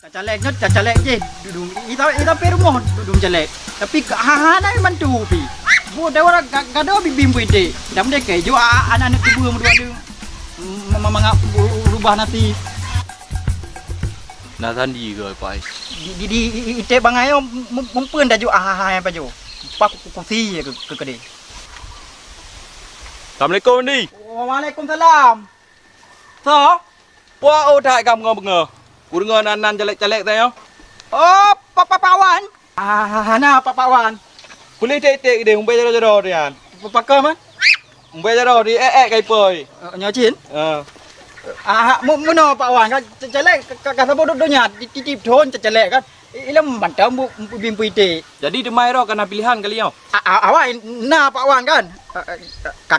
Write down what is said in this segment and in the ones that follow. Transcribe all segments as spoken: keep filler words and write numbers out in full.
Caleg nyoe, caleg jih dudung. Ita, ita pi rumoh dudung caleg. Tapi ka, ha, ha, hana bantu pi. Bu dewara ga-, gado bibim pi dek. Dam dek kai ju a, a, anak-anak kubu meudua deng. Ma-, ma-, mangap rubah nasib. Na sandi ke, Pai? Di, di, di, i, i, ite bangai yo mem-, mem-, mumpeun daju a, ha, ha, pajo. Pak ku, ku, kusi ke, ke, ke deh. Assalamualaikum, Andi. Waalaikumsalam. Soe? Wah, oh, that ka beungoh-beungoh. Kudeungoe nan, nan caleg-caleg tanyoe. Oh, Pak, Pak, Pak Wan. Ah, hana Pak, Pak Wan. Puléh tek-tek deh, umbé jaroe-jaroe nyan. Pakon, Man? Umbé jaroe di, eh, eh, kai poi. Eh, nyoe cit? Ah. Ah, mu-, meunoe Pak Wan, kan ca-, caleg ka, ka, ka saboh donya, di, di, di thon ca-, caleg kan. I-, ilom mantong bu, bu, bimpu ite. Jadi teuma roh kana pilihan kali nyoe? A, a, awai, na Pak Wan kan. Eh, eh, ka, ka,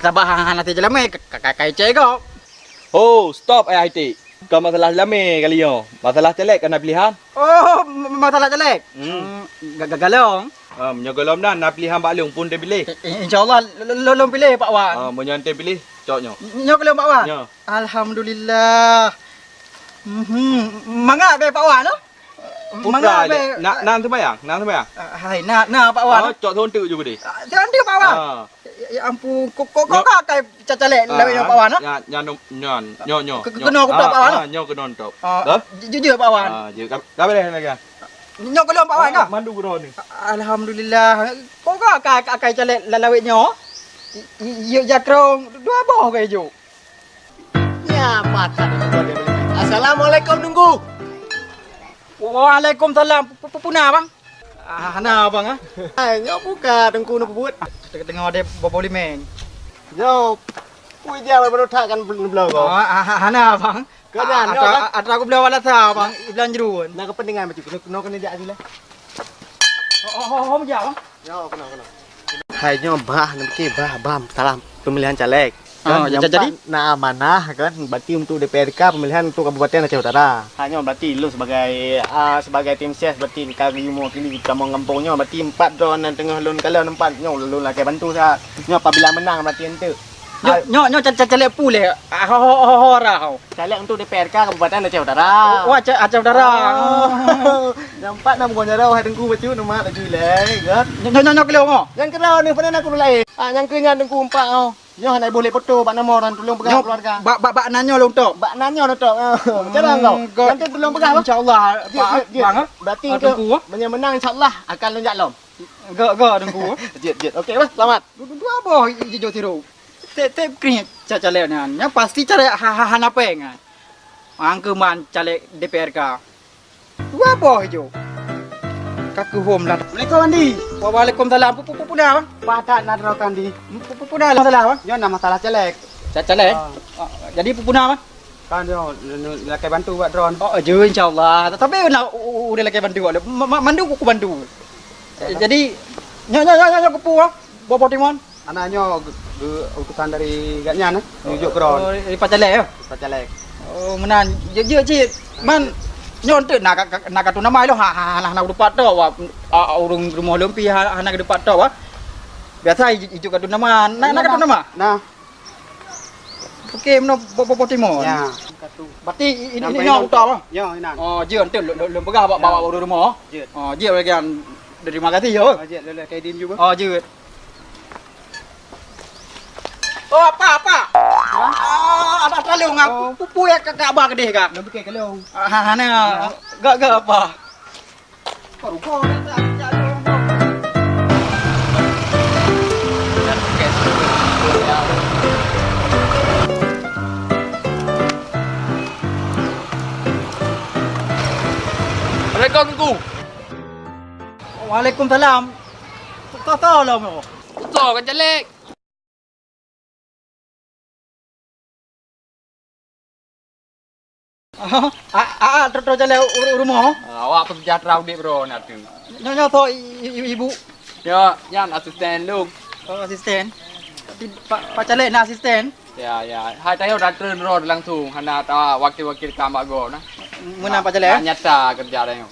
sabar hana teujeulaméh, ka, ka, ka, ka icé gob. Oh, stop, eh, Aitik. Bukan masalah jeulaméh kali nyoe. Masalah caleg kana pilihan. Oh, m-, masalah caleg? Hmm. Hmm, ga-, ga-, galong. Ah, meunyoe galong dan na pilihan bak lôn pun teupiléh. I-, i-, insya Allah, l-, l-, lôn piléh Pak Wan. Ah, meunyoe teupiléh, cok nyoe. Nyoe galong Pak Wan? Nyoe. Alhamdulillah. Mhm, mangat beh Pak Wan, oh. Putra mangat je. Beh. Na, na seumayang, na seumayang. Ah, hai, na, na Pak Wan. Ah, cok thon teuk ju geude. Ah, thon teuk Pak Wan. Ah. Ya, ya ampun, kok, kok, kok, nyoe. Kok akai ca-, caleg lawét nyoe Pak Wan, ah? Nyan, nyan, nyan, nyoe, nyoe, ke-, nyoe. Keunoe kutok Pak Wan, ah? Ah, nyoe keunoe kutok. Ah, ju-, jujur Pak Wan. Ah, jujur. Ka, ka beres lagi, ah? Nyoe keunoe Pak Wan, ah, kah? Mandu keunoe ni. Alhamdulillah. Kok, kok akai, akai caleg la-, lawét nyoe? I, i, i, jakrong dua boh ke ijo. Ya, patah. Assalamualaikum, Teungku. Waalaikumsalam. Pu-, pu-, puna, Bang? Ah, hana, Bang, ah. Hai, nyoe buka Teungku neupeubuet. Tengah-tengah ada bobo limeng. Nyoe, pui dia baru tak kan belum belum kau. Ah, ah, hana, Bang. Kau jangan, ah, nyoe, atra-, kan? Atra aku belum walasa, Bang. Iblan jerun. Nah, kepentingan macam tu. Kena, kena, kena jak aja lah. Oh, oh, oh, oh, mejak, Bang. Nyoe, keunoe, keunoe. Hai nyoe bah, neuki bah, bah, salah pemilihan caleg. Ah, kan ja-, jadi? Empat na amanah kan, berarti untuk D P R K pemilihan untuk Kabupaten Aceh Utara. Ha nyoe berarti lôn sebagai, ah, sebagai tim ses berarti ka geuyue mewakili kamoe gampông nyoe, berarti empat droe nyang teungoh lôn kalon empat nyoe lôn lakée bantu sa. Nyoe apabila menang berarti enteuk. Nyoe, nyoe, nyoe ca-, ca-, caleg puleh. Ah, ho, ho, ho, ho, ra, ho. Caleg untuk D P R K Kabupaten Aceh Utara. Oh, Aceh, Aceh Utara. Oh. Nampak nama gua nyarau hai Teungku bacut nama laju ilai, kan? Nyoe, nyoe, nyoe, nyoe kelong, oh. Nyang kena ni pernah aku lain. Ah, nyang kena Teungku empat, oh. Nyoe hana boleh foto bak nomor dan tolong pegang keluarga. Bak, bak, bak nanyo long tok. Bak nanyo long tok. Oh. Cara kau. Nanti tolong pegang, Bang. Insya-Allah, Pak, Bang, ah. Berarti ke Teungku, ah, meunyoe menang insya-Allah akan lonjak lom. Ga, ga, Teungku. Jeuet, jeuet. Okey, bah, selamat. Dua, dua boh i-, i-, ijo sirop. Tep, tep kring ca-, caleg nyan. Nyan pasti caleg ha, ha, hana péng nyan. Angkeuman caleg D P R K. Dua boh ijo. Ka keuhom lah. Assalamualaikum, Andi. Wa-, waalaikumsalam. Pu-, pu-, pu-, puna, Bang? Padat na droe, Andi. Pu-, pu-, puna masalah, Bang? Nyoe na masalah caleg. Ca-, caleg? Ah. Ah, jadi pu-, puna, Bang? Kan nyoe, nu-, nu-, lakée bantu bak droe. Oh, jeuet, insya-Allah. Tapi na u-, u-, u-, udah lakée bantu bak lôn. Ma-, ma-, mandu ku, ku bantu. Ya, kan? Jadi, nyoe, nyoe, nyoe, nyoe, nyoe kupu, ah. Boh, boh timon. Anak nyoe ge-, ge-, utusan dari gak nyan, eh. Nunjuk ke droe. Oh, dari Pak Caleg, ya? Pak Caleg. Oh, meunan. Jeuet, jeuet cit. Man, nyoe enteuk na ka, ka, na kartu nama lôn. Ha, ha, ha, hana dupat tok, wah. A, a, ureueng rumoh lôn pi ha, hana dupat tok, wah. Biasa ij-, ijuk kartu nama. Na, na kartu nama? Nah. Oke, meunoe boh, boh, boh timon. Ya. Berarti i-, i-, ini nyoe utak, Bang? Ya, inan. Oh, jeuet, enteuk lôn, lôn, lôn peugah bak, bak ureueng rumoh. Jeuet. Oh, jeuet lagi, terima kasih, ya. Oh, jeuet, lôn, lôn, kayak dim juga. Oh, jeuet. Oh, apa, apa? Hah? Ah, ada terlalu ngap. Oh. Pu-, pu-, pu ya, kakak abah kedih, Kak. Lôn pikir kelong. Ah, ha, ha, nah. Gak, gak apa? Assalamualaikum, Teungku. Waalaikumsalam. Soe, soe lom? Soe, kan caleg. Ah, ah, ah, trok-trok jalan u-, u-, rumoh. Ah, awak peusejahtera udép droe na tu. Nyoe, nyoe soe i-, i-, i-, ibu? Nyoe, nyan asisten lôn. Oh, asisten. Tapi Pak, Pak Caleg na asisten? Ya, ya. Hai tayo datang droe langsung, hana ta wakil-wakil ka bak gob na. Meunan Pak Caleg, eh? Nyata kerja dah nyoe.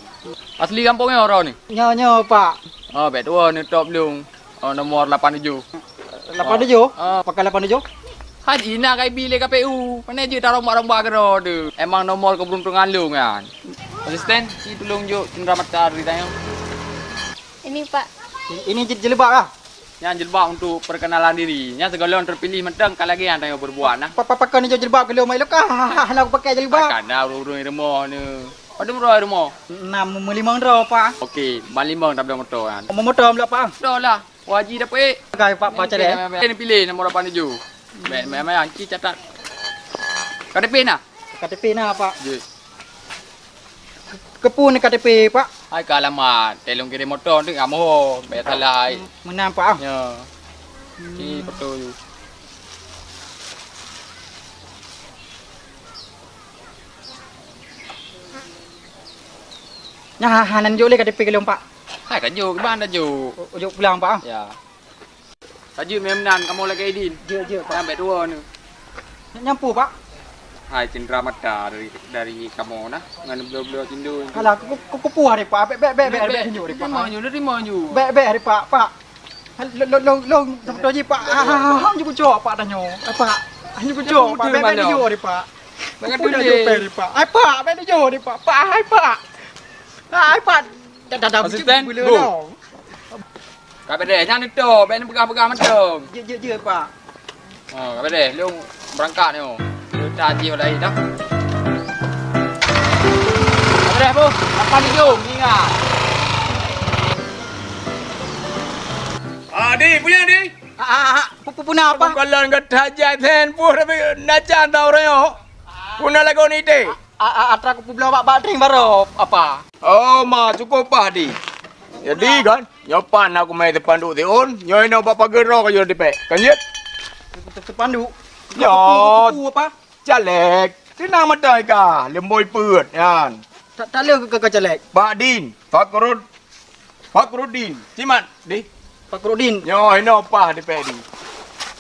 Asli gampông nyoe droe ni? Nyoe, nyoe, Pak. Oh, bèk tuwo neutôp lôn. Oh, nomor lapan tujuh. Lapan tujuh? Ah. Pakon lapan tujuh? Haji na ka ibi lé K P U. Mana jeuet tarombak-rombak keudroe tu. Emang nomor keberuntungan lôn nyan. Asisten, ci tulông jok cendera mata dari tanyoe. Ini, Pak. Ini jilbab lah. Nyan jilbab untuk perkenalan diri. Nyan sigohlom terpilih mantong ka lagèe nyang tanyoe peubuet nah. Pakon jilbab keu lôn, mak, ilôn ka hana kupakai jilbab. Kan na ureueng-ureueng rumoh ni. Padum droe rumoh? Na meulimong droe, Pak. Oke, ban limong tabloe moto kan. Moto amlak, Pak. Moto lah. Wah, ji dapet. Oke, Pak, baca deh. Pilih, pilih nombor lapan tujuh. Baik, main-main, ci catat. K T P na? K T P na, Pak. Jeuet. Keupeue ni K T P, Pak? Hai ka alamat, teuh lôn kirém moto tu kamoe, bèk salah hai. Meunan, Pak, ah. Ya. Di foto tu. Nyan ha-, hana jok lé K T P keu lôn, Pak. Hai ka jok, kiban dah jok. Oh, jok pulang, Pak, ah. Ya. Ka jeuet meunan kamoe lagèe idin. Jeuet, jeuet, Pak. Sampai tuwo ni. Nyan peue, Pak? Hai cendera mata dari, dari kamoe nah, ngon bloe-bloe cindon. Alah, ku, ku, ku, kupeue hari, Pak. Bèk, bèk, bèk, bèk, bèk, bèk, bèk, bèk, Pak. Terima nyoe, terima nyoe. Bèk, bèk, hari, Pak, Pak. Lôn, lôn, lôn, lôn, lôn, ji pucok, Pak, tanyoe. Eh, Pak, ji pucok, Pak. Bèk, bèk, hari, Pak. Bèk, bèk, hari, Pak. Hai, Pak, bèk, hari, Pak. Pak, hai, Pak. Hai, Pak. Dah, dah, dah, asisten, bu. Ka beureh, nyan neutoe, bèk neupeugah-peugah mantong. Jeuet, jeuet, jeuet, Pak. Oh, ka beureh, lôn beurangkat nyoe. Lôn tajih laén dah. Ka beureh, boh. Apa ni, jom? Ingat. Ah, di, punya, di. Ah, ah, ah, pu-, pu-, puna apa? Aku kalau enggak tajah, sen, puh, tapi nacan tau orang, yo. Puna lagu ni, di. A, a, atra kupubloe bak, bak tring baroe, apa? Oh, ma, cukup pah di. Jadi kan, nyoe pat na kumai teupanduk tiôn, nyoe inoe bak pageue droe ka jeuet dipèk. Kan jeuet? Teu-, teu-, teupanduk? Nyoe. Apa? Caleg. Seunang meutai ka, leumbôi peuet nyan. Ta-, taleueng keu, keu caleg? Pak Din, Fakrud-, Fakrudin, simat di. Fakrudin. Nyoe, inoe pah di pèk di.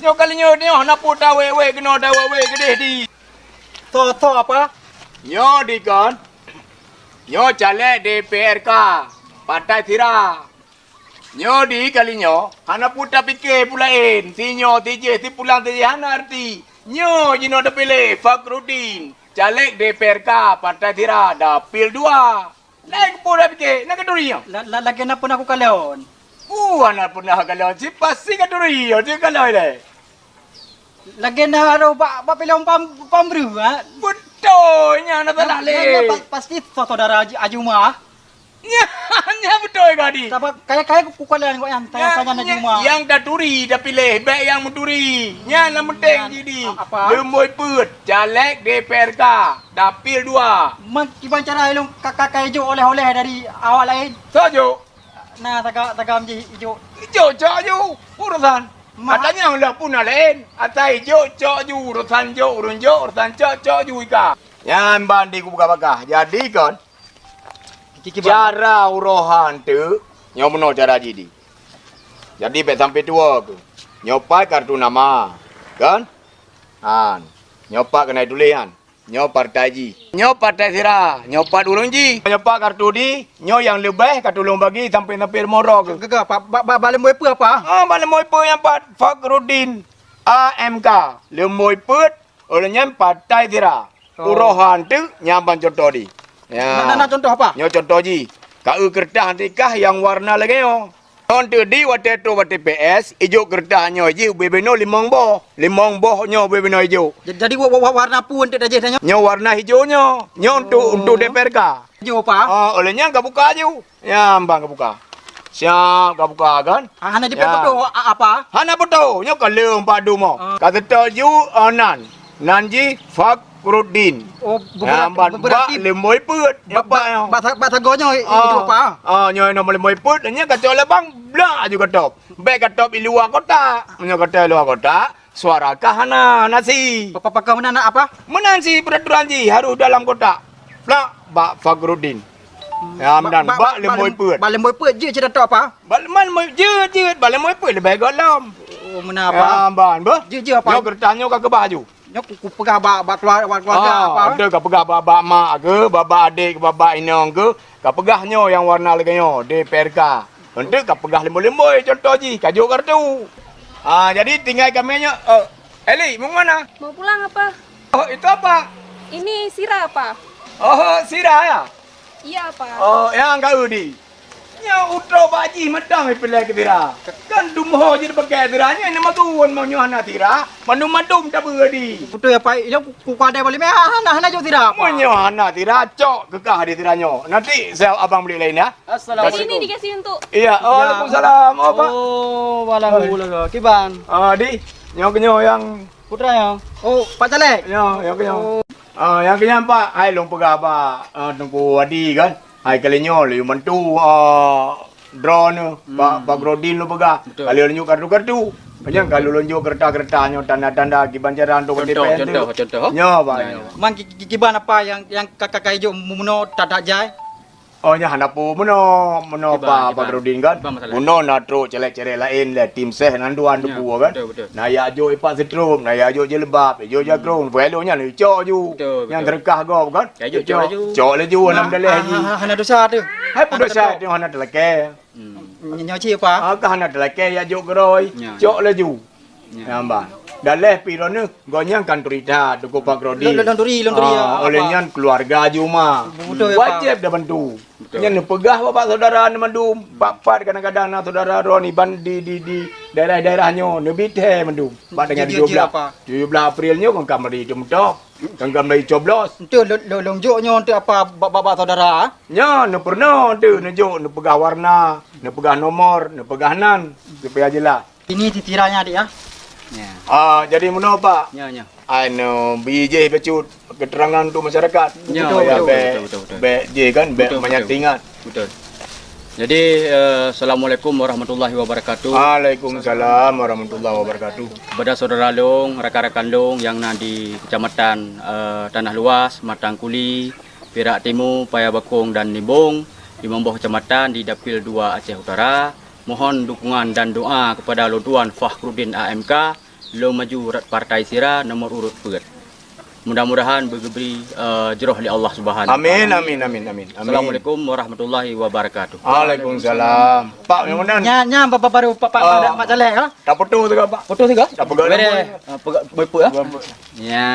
Nyoe kali nyoe, nyoe hana peue tawèk-wèk keunoe, tawèk-wèk keudeh di. Tho, tho apa? Nyoe di kon. Nyoe caleg D P R K, Partai Sira. Nyoe di kali nyoe, hana peue tapike peue laén, si nyoe si jéh, si pulan si jéh, hana arti. Nyoe jinoe tapiléh, Fakrudin, caleg D P R K, Partai Sira, dapil dua. Laén peue dah pike, na katuri nyoe? La-, la-, lagèe na peunah kukalon. Uh, na peunah kalon, si pasti katuri nyoe, si kalon ilèe. Lagèe na roh bak, bak pilon pam-, pambreu, ha? Beutôi, nyan na salah lé. Nyan, nyan pa-, pasti saudara Haji, Haji Umar. Nyan, nyan beutôi, Gadi. Sabab kaya-kaya ku, kukalon awaknyan, tanya-tanya Haji Umar. Nyang taturi, tapiléh, bèk nyang meuturi. Nyan nyang penting, nyan, jadi. A-, apa? Leumbôi peuet, caleg D P R K, dapil dua. Man, kiban cara ilôn ka, ka, ka ijok oleh-oleh dari awak laén? Soe jok? Na, taga-, tagam jih ijok. Ijok cok ju urosan. Ma- Katanya lah pun laén. Asai ijok cok ju urosan jok, ureueng jok urosan cok, cok ju ika. Nyan ban di kupeugah-peugah. Jadi kon, ki-, ki-, cara urohan tu, nyoe meunoe cara jih di. Jadi bèk sampai tuwo keuh. Nyoe pat kartu nama, kan? Han. Nyoe pat keuneuk tuléh han. Nyoe partai jih. Nyoe partai Sira, nyoe pat ureueng jih. Nyoe pat kartu di, nyoe nyang leubeh ka tulông bagi sampoe-sampoe rumoh droe keuh. Geuh, geuh, Pak, bak, bak, bak leumbôi peue, Pak? Ah, bak leumbôi peue nyang pat Fakrudin A M K, leumbôi peuet, ulôn nyan partai Sira. Oh. Urohan teuk nyang ban contoh di. Ya. Na, na, na contoh apa? Nyoe contoh jih. Ka eu keureutah tikah nyang warna lagèe nyoe. Nyoe teuk di watèe trok bak T P S, ijok keureutah nyoe jih ubé binoe limong boh. Limong boh nyoe ubé binoe ijok. Ja-, jadi wa-, wa-, wa-, warna peue teuk tajih tanyoe? Nyoe warna ijo nyoe. Nyoe untuk, oh, untuk D P R K. Ijo apa? Ah, oleh nyan ka buka aju. Nyan ban ka buka. Siap ka buka kan? Ah, hana jipeutoh, ya, a-, apa? Hana peutoh. Nyoe ka leueng pat dumoh. Ah. Ka seutôt ju, ah, nan. Nan jih Fakrudin. Oh, be-, berarti, berarti bak leumbôi peuet. Ba-, ba-, bak, bak sagoe nyoe, ah, itu apa? Ah, nyoe nomor leumbôi peuet, nyan kacok labang, blak aju katop. Bèk katop i luwa kotak. Meunyoe katop i luwa kotak, suara kah hana, hana si. Pa-, pa-, pakon meunan apa? Meunan si peraturan jih harus dalam kotak. Blak bak Fakrudin. Hmm. Ya, meunan, bak, bak, bak leumbôi peuet. Bak leumbôi peuet jeuet cit atau apa? Bak leumbôi jeuet, jeuet, bak leumbôi peuet leubeh gohlom. Oh, meunan apa? Ya, ban, beuh. Jeuet, jeuet apa? Nyoe keureutah nyoe ka keubah aju. Nyoe ku, kupeugah bak, bak keluarga, bak keluarga apa? Ah, beutôi, kapeugah bak, bak mak keuh, bak, bak adék keuh, bak, bak inong keuh, kapeugah nyoe nyang warna lagèe nyoe, D P R K. Enteuk kapeugah leumbôi-leumbôi, contoh jih, kajok kartu. Ah, jadi tinggai kami nyoe, eh, Eli, mau mana? Mau pulang, Apa. Oh, itu apa? Ini sira, Apa. Oh, sira ya? Iya, Pak. Oh, nyang ka Udi. Nyoe utroe bak jih mantong ipilée keu sira. Kan dum ho jih dipakai sira nyoe, nyoe magun meunyoe hana sira, mandum-mandum tabeue di. Beutôi ya, Pak. Nyoe ku, ku kade bali meh hana, hana jok sira, Pak. Meunyoe hana sira, cok keu kah di sira nyoe. Nanti saya abang beli lain ya. Assalamualaikum. Ini dikasih untuk. Iya, waalaikumsalam. Oh, Pak. Oh, walau, walau. Kiban. Ah, di. Nyoe keunyoe yang putra nyoe. Oh, Pak Caleg. Nyoe, yang keunyoe. Oh. Ah, nyang keu nyan, Pak, hai lôn peugah bak, ah, Teungku Wadi kan. Hai ka lheuh nyoe lôn bantu, ah, droeneuh, Pak, Pak Grodin lôn peugah. Betul. Ka lheuh lôn jok kartu-kartu. Nyan ka lheuh lôn jok kereta-kereta nyoe tanda-tanda kiban cara untuk K T P tu. Contoh, contoh. Nyoe, Pak, nyoe. Man ki-, ki-, kiban apa nyang, nyang ka, ka, ka ijok meunoe that-that jai? Oh, nyan hana peue meunoe, meunoe Pak, Pak Grodin kan. Kiban masalah. Meunoe na trok cerek-cerek laén lé tim seh nan dua Teungku kan. Betul, betul. Na jak jok ipat seutrom, na jak jok jilbab, jok jakrong. Peuelo nyan cok ju. Betul, betul. Nyang teureukah gob kan. Cok laju. Cok laju, alhamdulillah ji. Ha, ha, hana dosa tu. Hai pun dosa tu hana teulakée. Hmm. Nyoe cit, Pak. Ah, ka hana teulakée jak jok keurôi. Cok laju. Nyan ban. Dan lheuh pi droeneuh, gobnyan kan turi that, Teungku Pak Grodin. Lon-, lon-, lon turi, lon turi, ah, ya, oleh nyan keluarga Juma. Betul, ya, Pak. Wajéb tabantu. Betul. Nyan neupeugah bak saudara nyan mandum. Pat-pat kadang-kadang na saudara droe iban di, di, di daerah-daerah nyoe, neubi thèe mandum. Bak dengan tujuh belas. Tujuh belas April nyoe kan ka meuri teumeutôh. Kan ka meuri coblos. Enteuk lo-, lo-, lôn jok nyoe enteuk apa bak, bak, bak saudara, ah? Nyan, neupeurunoe enteuk neujok, neupeugah warna, neupeugah nomor, neupeugah nan, supaya jelas. Ini sisiranya, Dik, ya. Ya. Ah, jadi meunoe, Pak. Ya, ya. Ai nyoe bi jih bacut keterangan untuk masyarakat. Ya, betul, betul, betul, betul, betul. Bèk jih kan, bèk meunyan teuingat. Betul. Jadi, eh, assalamualaikum warahmatullahi wabarakatuh. Waalaikumsalam warahmatullahi wabarakatuh. Kepada saudara lôn, rakan-rakan lôn nyang na di Kecamatan, eh, Tanah Luas, Matang Kuli, Pirak Timu, Paya Bakong dan Nibong, limong boh kecamatan di Dapil dua Aceh Utara, mohon dukungan dan doa kepada lôn tuan Fakhruddin A M K, lôn maju rot partai sira nomor urut peuet. Mudah-mudahan beugeubri, eh, jroh lé Allah Subhanahu wa Taala. Amin, amin, amin, amin, amin. Assalamualaikum warahmatullahi wabarakatuh. Waalaikumsalam. Pak, nyang mana? Nya, nya, ba-, ba-, baru, Pak, Pak, Pak Caleg, ha? Tak foto tu, Pak. Foto tu, Pak? Tak pegang nombor. Boleh. Ah, pegang, boleh, Pak, ah? Boleh. Ya.